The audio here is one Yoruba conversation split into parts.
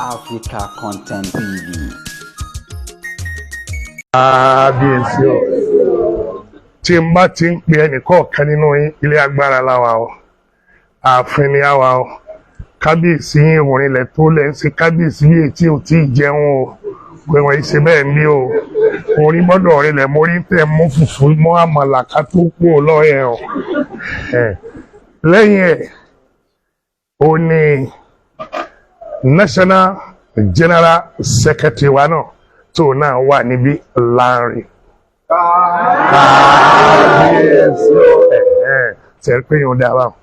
Africa Content TV. Kábíyèsí o. Tí n bá ti ń pe ẹnìkọ̀ọ̀kan nínú yín, ilé agbára láwa o, ààfin ni àwa o. Kábíyèsí yín òrìnlẹ̀ tó lẹ̀ ń ṣe kábíyèsí bí ètí ò tí ì jẹun o, pé wọ́n ṣe bẹ́ẹ̀ ní o. Orí gbọ́dọ̀ rinlẹ̀, mo rí tẹ̀ mú fùfú mọ́ àmàlà ká tó kú ò lọ́yẹ̀ o. Lẹ́yìn ẹ̀ ó ní National General Secretary wa náà tó náà wà níbí láàrin. Kábíyèsí o. Tẹ̀ pé yóò dára o.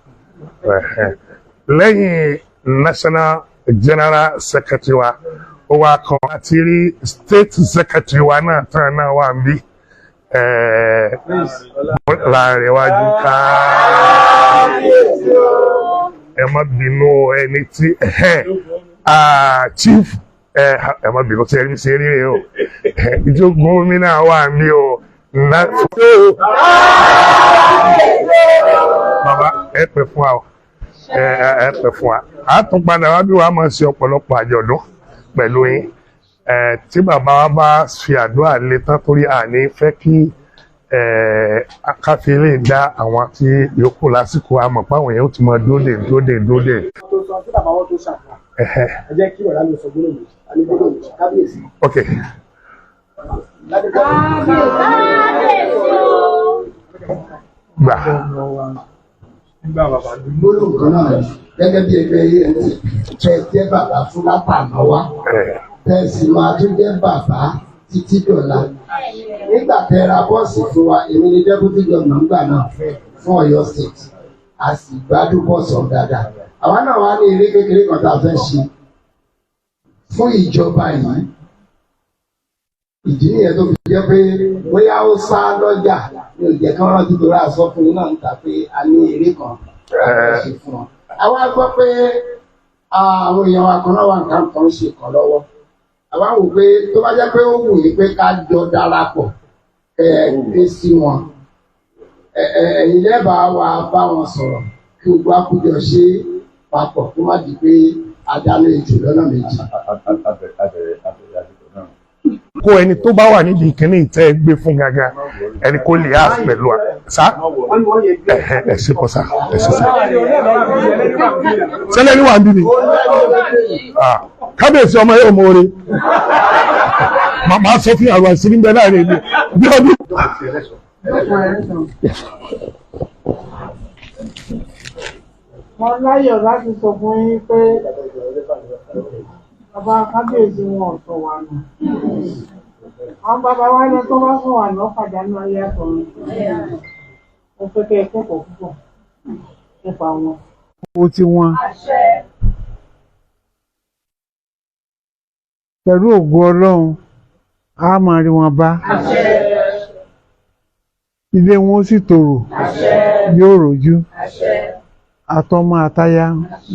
Lẹ́yìn National General Secretary wa, ó wá kan àti rí State Secretary wa náà tán náà wà níbí láàrin iwájú. Kábíyèsí, ẹ má bínú, ẹni tí chief, ẹ má bínú tí ẹ ṣe rí rẹ o. Ìjókòó mi náà wà níbí o. Bàbá, ẹ pẹ́ fún wa o, ẹ pẹ́ fún wa. A tún padà wá bí wàá máa ṣe ọ̀pọ̀lọpọ̀ àjọ̀dún pẹ̀lú yín tí bàbá wa bá fi àdúrà lé tán, torí àní fẹ́ kí ká fi lè dá àwọn tí yòókù lásìkò àmọ̀ páwọn èèyàn ó ti máa dúró dè, dúró dè, dúró dè. Tó sọ tí bàbá wọn tó ṣàgbà, ẹ jẹ́ kí ọ̀rá mi sọ gbólóhùn méjì, a ní gbólóhùn méjì, kábíyèsí. Ok. Ládùúgbò. Gbà. Gbólóhùn kan náà ni, gẹ́gẹ́ bí ẹgbẹ́ ANT tẹ́ jẹ́ bàbá fún látàná wá, tẹ́ sì máa tún jẹ́ bàbá títí dọ̀la. Nígbà tẹ́ ra bọ́ọ̀sì fún wa, èmi ni deputy governor ńgbà náà fún Ọ̀yọ́ State, a sì gbádùn bọ́ọ̀sì ọ̀hún dáadáa. Àwa náà wá ní eré kékeré kan tá a fẹ́ ṣe fún ìjọba yìí. Ìdí nìyẹn tó fi jẹ́ pé bóyá ó sá lọ́jà ní ò jẹ́ kí wọ́n rántí, torí àsọ fún yín náà ń ta pé a ní eré kan tá a fẹ́ ṣe fún wọn. Àwa gbọ́ pé àwọn èèyàn wa kan náà wà nǹkan kan ń ṣe kan lọ́wọ́. Àwa wò pé tó bá jẹ́ pé ó wù yín pé ká jọ darapọ̀, kẹ́ ẹ ké sí wọn, ẹ̀yin lẹ́bàá wa bá wọn sọ̀rọ̀ kí gbogbo àkójọ ṣe papọ̀, kó má di pé àdánù ètò lọ́nà méjì. Kó ẹni tó bá wà nídìí ìkíní ìtẹ́ gbé fún gàgà, ẹni kó lè áàsì pẹ̀lú wa sá. Ẹ ṣe pọ̀ sá, ẹ ṣe sá. Sẹ́lẹ̀ ní wà ń bí ni. Kábíyèsí, ọmọ yóò mọ oore, màá sọ fún àwọn àṣírí ń bẹ láàrin èmi bí ọdún. Mo láyọ̀ láti sọ fún yín pé bàbá kábíyèsí wọn ò sọ wà nù. Àwọn bàbá wa ní tó bá sọ wà nù, ó pàdánù ayé àtọ̀run. Mo fẹ́ kẹ́ ẹ kẹ́kọ̀ọ́ púpọ̀ nípa wọn. Owó tí wọ́n pẹ̀lú ògo Ọlọ́run, a máa rí wọn bá, ilé wọn ó sì tòrò, yóò rojú, àtọmọ àtaya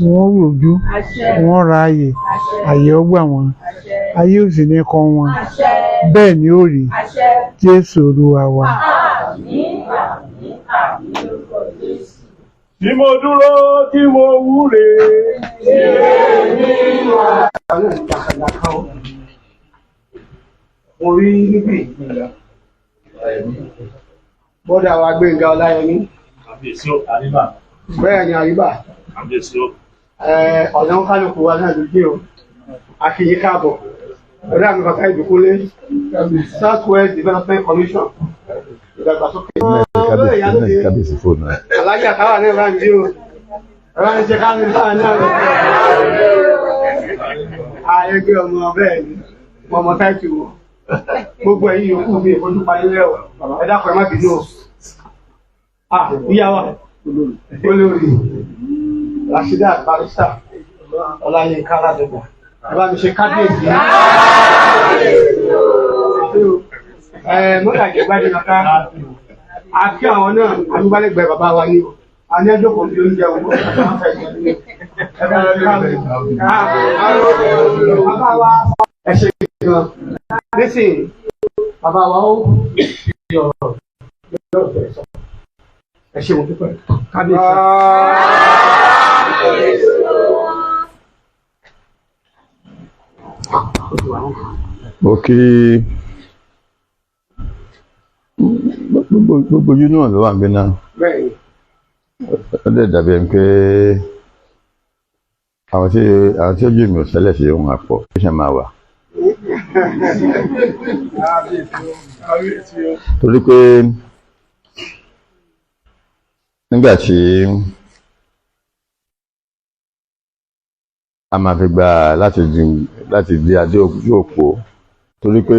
wọn ó rojú, wọn ra ààyè, ààyè ọgbà wọn, ayé ò sì ní kọ wọn. Bẹ́ẹ̀ ni ó rí, Jésù Olúwa wa. Tí mo dúró, tí mo wúre. Mo rí níbí bọ́dà wa Gbénga Ọláyẹmí. Kábíyèsí o, àríbà. Bẹ́ẹ̀ ni, àríbà. Kábíyèsí o. Ọ̀nà kálukú wa náà ló dé o, a kí yín káàbọ̀. Ọ̀dà mi kọ̀ọ̀kan ìdókòlé South West Development Commission, ìdàgbàsókè. Kábíyèsí, fóònù ẹ. Alájà káwà náà bá ń bí o, ọ̀rọ̀ ní ṣe káwà náà náà. Ààrẹ gbé ọmọ bẹ́ẹ̀ ni ọmọ táìtì wọn. Gbogbo ẹ̀yin yòókù mi ìfojúpa ilé ọ̀, ẹ dákun, ẹ má bínú o. Ah, ìyá wa olórí Rasheedat Barrister Ọláyínká Ládọjà, ẹ bá mi ṣe kábíyèsí. Ẹ mọ́gàjì gbadé kàkà àti àwọn náà amúgbálẹ́gbẹ̀ẹ́ bàbá wa ní o, a ní ẹjọ́ kan bí oúnjẹ owó. Bàbá wa, ẹ ṣe gan. Nísìnyí, bàbá wa ó fi ọ̀rọ̀ yóò fẹ́ sọ. Ẹ ṣe, mo dúpẹ́, kábíyèsí. Mo kí gbogbo ojú náà ló wà ń gbé náà. Ó dẹ̀ dàbí ẹni pé àwọn tí ojú mi ò ṣẹlẹ̀ sí ohun àpọ̀ ó ṣe máa wà. Torí pé nígbà tí a máa fi gbà láti di adé ojú òpó, torí pé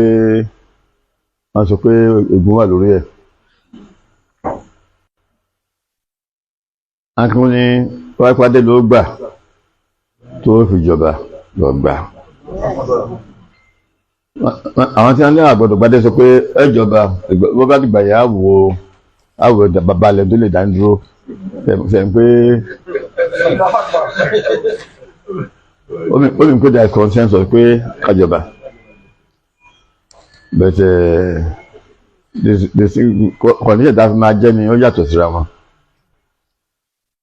wọ́n sọ pé ègún wà lórí ẹ̀. Akínkún ní wáyé ló gbà tó fi jọba lọ gbà. Àwọn tí wọ́n ní àgbọ̀dọ̀ gbadé sọ pé ẹ jọba bó bá dìgbà yà á wo àwọ̀ bàbá alẹ́ tó lè dá dúró sẹ́yìn pé ó mi pé there is consensus pé kájọba, but the condition tá a fi máa jẹ́ ni ó yàtọ̀ síra wọn.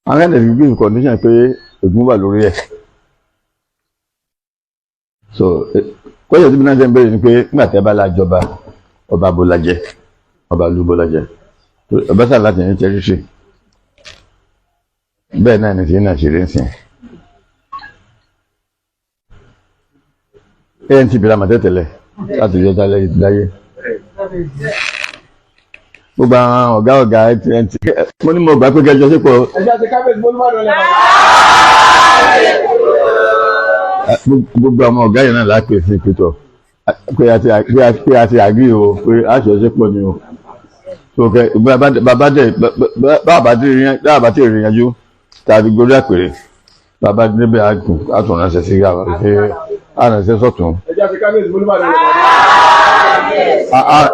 Àwọn ẹ̀rọ fi give condition pé ègún wà lórí ẹ̀. So kọ́yọ̀ tí mi náà ṣe ń bẹ̀rẹ̀ ni pé nígbà tí ẹ bá lájọba, ọba bó lajẹ, ọba lú bó lajẹ, ọba sáà láti ní tẹ́rìṣì. Bẹ́ẹ̀ náà ni tí náà ṣe rí ń sìn. ANTP la mà tẹ́tẹ̀lẹ̀ láti yọ tálẹ̀ láyé. Gbogbo àwọn ọ̀gá ọ̀gá ANTP mo ní mo gbà pé kẹjọ sípò. Gbogbo àwọn ọ̀gá yìí náà lápè sí ìpìtọ̀ pé a ti àgí o, pé a ṣe sípò ni o. So kẹ bàbá dẹ bàbá tí ìrìn àjò tàbí gorí àpèrè bàbá níbẹ̀ àtúnránṣẹ́ sí àránṣẹ́ sọ̀tún.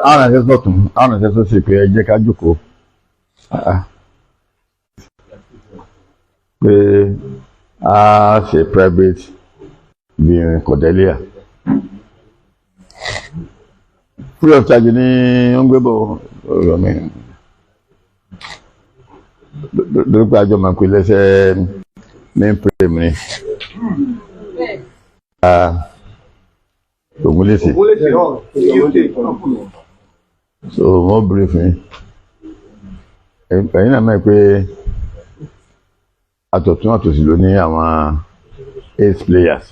Àránṣẹ́ sọ̀tún, àránṣẹ́ sọ̀sì pé ẹ jẹ́ ká jókòó. Pé a ṣe private bíi Cordelia. Free of charge ní ó ń gbé bọ̀ ọ̀rọ̀ mi. Lórí pé àjọ máa ń pè lẹ́sẹ̀ main frame ni. Ògúnlẹ̀sì. So wọ́n brief mi. Ẹ̀yin náà mọ̀ pé àtọ̀tún àtòsí ló ní àwọn ace players.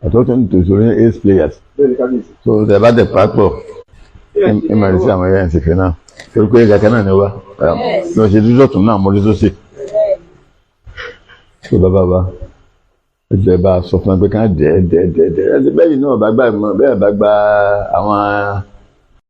Àtọ̀tún àtòsí ló ní ace players. So tẹ bá dẹ̀ pápọ̀ ìmọ̀ ìrísí àwọn ẹ̀yà ìsìnkú náà. Torí pé kàkẹ́ náà ni wá. Lọ ṣe dúdú ọ̀tún náà mo rí sósì. So bàbá wa ẹjọ ẹ bá sọ fún ẹ pé ká dẹ dẹ dẹ dẹ ẹ bẹ́ẹ̀ náà bá gbà bẹ́ẹ̀ bá gba àwọn